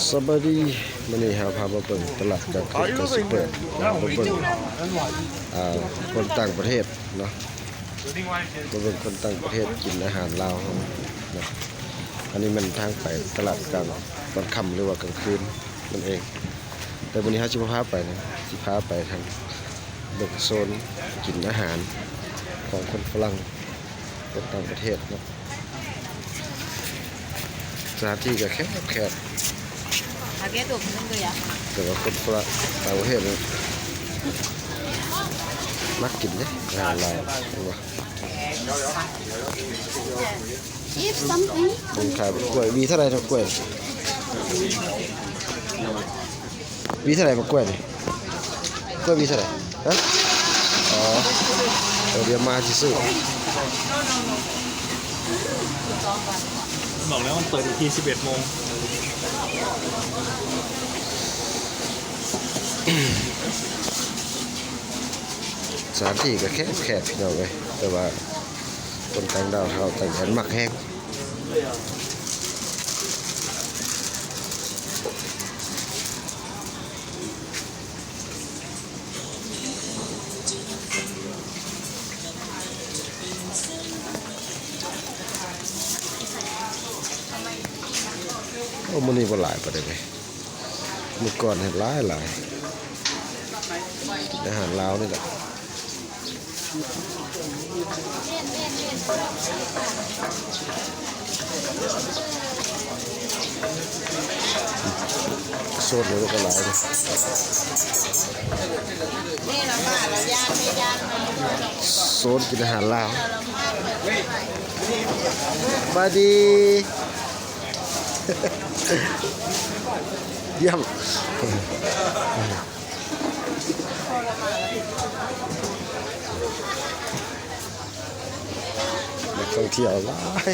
ສະບາຍດີ ມື້ນີ້ເຮົາພາມາເບິ່ງຕະຫຼາດກາງຄືນ ກໍຊິເປີດ ເຮົາມາເບິ່ງ ອ່າ ຄົນຕ່າງປະເທດເນາະ ມາເບິ່ງຄົນຕ່າງປະເທດກິນອາຫານລາວເຮົາເນາະ. ອັນນີ້ແມ່ນທາງໄປຕະຫຼາດກາງຕອນຄ່ຳ ຫຼືວ່າກາງຄືນນັ້ນເອງ. ແຕ່ມື້ນີ້ເຮົາຊິບໍ່ພາໄປນະ ຊິພາໄປທາງເບິ່ງໂຊນກິນອາຫານຂອງຄົນຝຣັ່ງ ຄົນຕ່າງປະເທດເນາະ. ສະຖານທີ່ກໍແຄບໆ ແຕ່ວ່າຄົນຝຣັ່ງຕ່າງປະເທດນີ້ມັກກິນເດ້ ອາຫານລາວ ເຫັນບໍ່? Eat something. ເບິ່ງຂາຍໝາກກ້ວຍ ຫວີເທົ່າໃດໝາກກ້ວຍ? ຫວີເທົ່າໃດໝາກກ້ວຍນີ້? ກ້ວຍຫວີເທົ່າໃດ? ຮະ? ອໍ ເອີ ດຽວມາຊິຊື້. ບອກແລ້ວມັນເປີດອີກທີສິບເອັດໂມງ. ສະຖານທີ່ກໍແຄບໆ ພີ່ນ້ອງເອີຍ ແຕ່ວ່າຄົນຕ່າງດ້າວຊາວຕ່າງແດນມັກແຮງ. ໂອ້ ມື້ນີ້ບໍ່ຫຼາຍປານໃດເດ ມື້ກ່ອນຫັ້ນຫຼາຍໆ ກິນອາຫານລາວນີ້ແຫຼະ. ໂຊນນີ້ກໍຫຼາຍເດ້ ໂຊນກິນອາຫານລາວ. ສະບາຍດີ ຢ້ຽມ. ນັກທ່ອງທ່ຽວຫຼາຍ.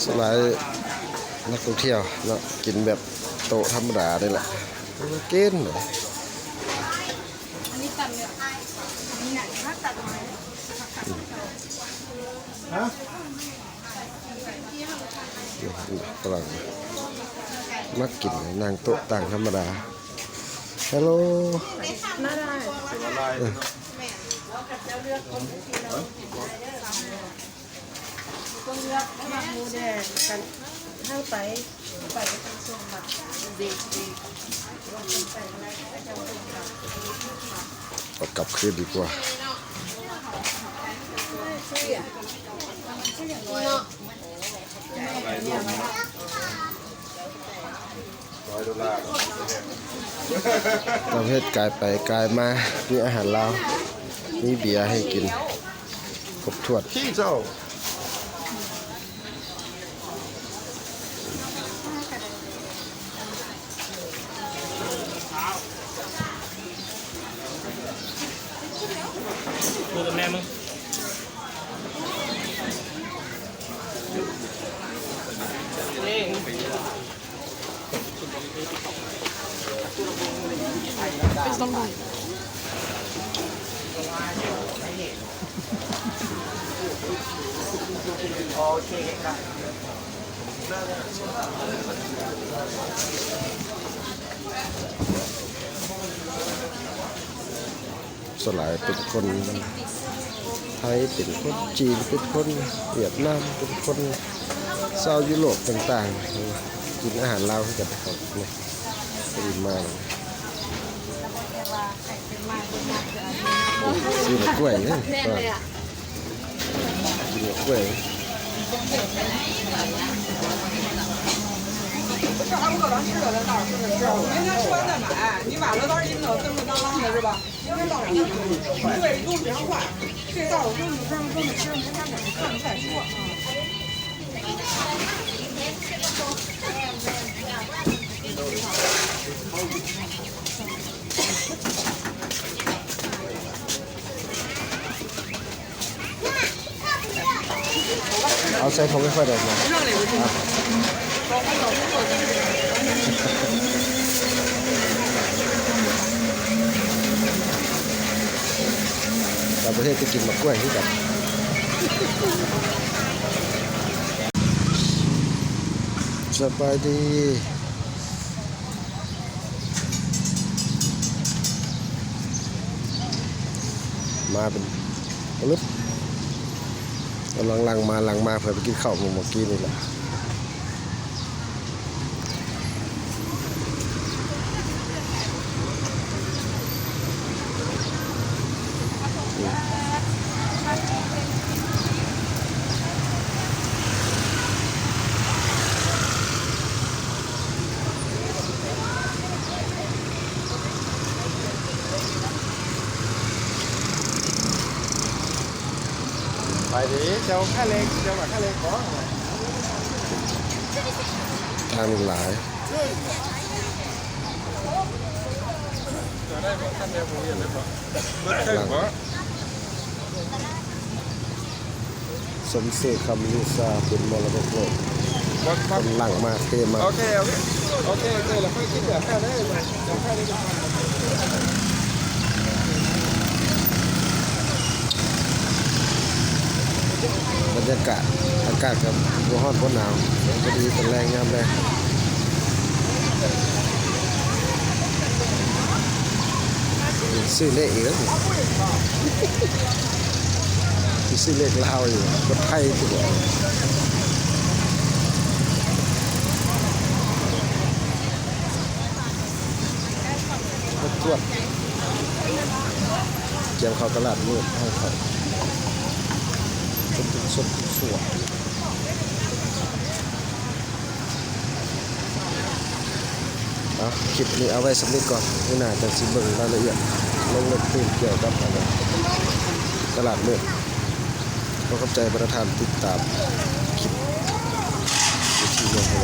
ສ່ວນຫຼາຍນັກທ່ອງທ່ຽວເນາະ ກິນແບບໂຕະທຳມະດານີ້ແຫຼະ ກິນ. ຝຣັ່ງມັກກິນ ນັ່ງໂຕະຕັ່ງທຳມະດາ. Hello. ມາໄດ້ ຕ້ອງເລືອກ ມັກໝູແດງກັນ ເຮົາໄປ ໄປກັນຊົມ ເອົາກັບຄືນດີກວ່າ. ເຮົາເຮັດກາຍໄປກາຍມາ ມີອາຫານລາວ ມີເບຍໃຫ້ກິນ ຄົບຖ້ວນ. ສ່ວນຫຼາຍເປັນຄົນໄທ ເປັນຄົນຈີນ ເປັນຄົນຫວຽດນາມ ເປັນຄົນຊາວຢູໂຣບຕ່າງໆ ກິນອາຫານລາວຄືກັນເດ້. ເຂົານີ້ ເພິ່ນມາ ຊື້ໝາກກ້ວຍເດ້ ກິນໝາກກ້ວຍ. ເອົາໃສ່ຖົງໃຫ້ຂ້ອຍໄດ້ບໍ່? ອ່ະ. ປະເທດກໍກິນໝາກກ້ວຍຄືກັນ. ສະບາຍດີ. ມາເປັນປຶບ ກຳລັງຫຼັ່ງມາ ຫຼັ່ງມາເພື່ອໄປກິນເຂົ້າມື້ກີ້ນີ້ແຫຼະ. ໄປເດ້ ເຈົ້າຂ້າເລັກ ເຈົ້າວ່າຂ້າເລັກບໍ່? ທາງຫຼາຍ ເຈົ້າໄດ້ບໍ່? ຄັນແນວບໍ່ວຽນໄດ້ບໍ່? ເບິດເຄິ່ງບໍ່? ສົມຊື່ຄຳລືຊາເປັນມໍລະດົກໂລກ ຄົນຫຼັ່ງມາເທມາ. ໂອເຄ ໂອເຄ ໂອເຄ ໂອເຄ ແລ້ວຄ່ອຍຄິດເຫຼືອຂ້າເດີ. ບັນຍາກາດ ອາກາດກໍບໍ່ຮ້ອນບໍ່ໜາວ ພໍດີຕອນແລງ ຍາມແລງ. ຊື້ເລກອີກແລ້ວ ຊິຊື້ເລກລາວຢູ່ ຄົນໄທຄືບໍ່ ມາກວດ ກຽມເຂົ້າຕະຫຼາດມືດ ໃຫ້ເຂົ້າ ສົມທຸກສົມທຸກສ່ວນ. ເອົາ ຄລິບນີ້ເອົາໄວ້ສ່ຳນີ້ກ່ອນ ມື້ໜ້າຈັ່ງຊິເບິ່ງລາຍລະອຽດລົງເລິກຕື່ມກ່ຽວກັບ ອັນ ຕະຫຼາດມືດ. ຂໍຂອບໃຈບັນດາທ່ານຕິດຕາມຄລິບວິທີເມືອງໄທ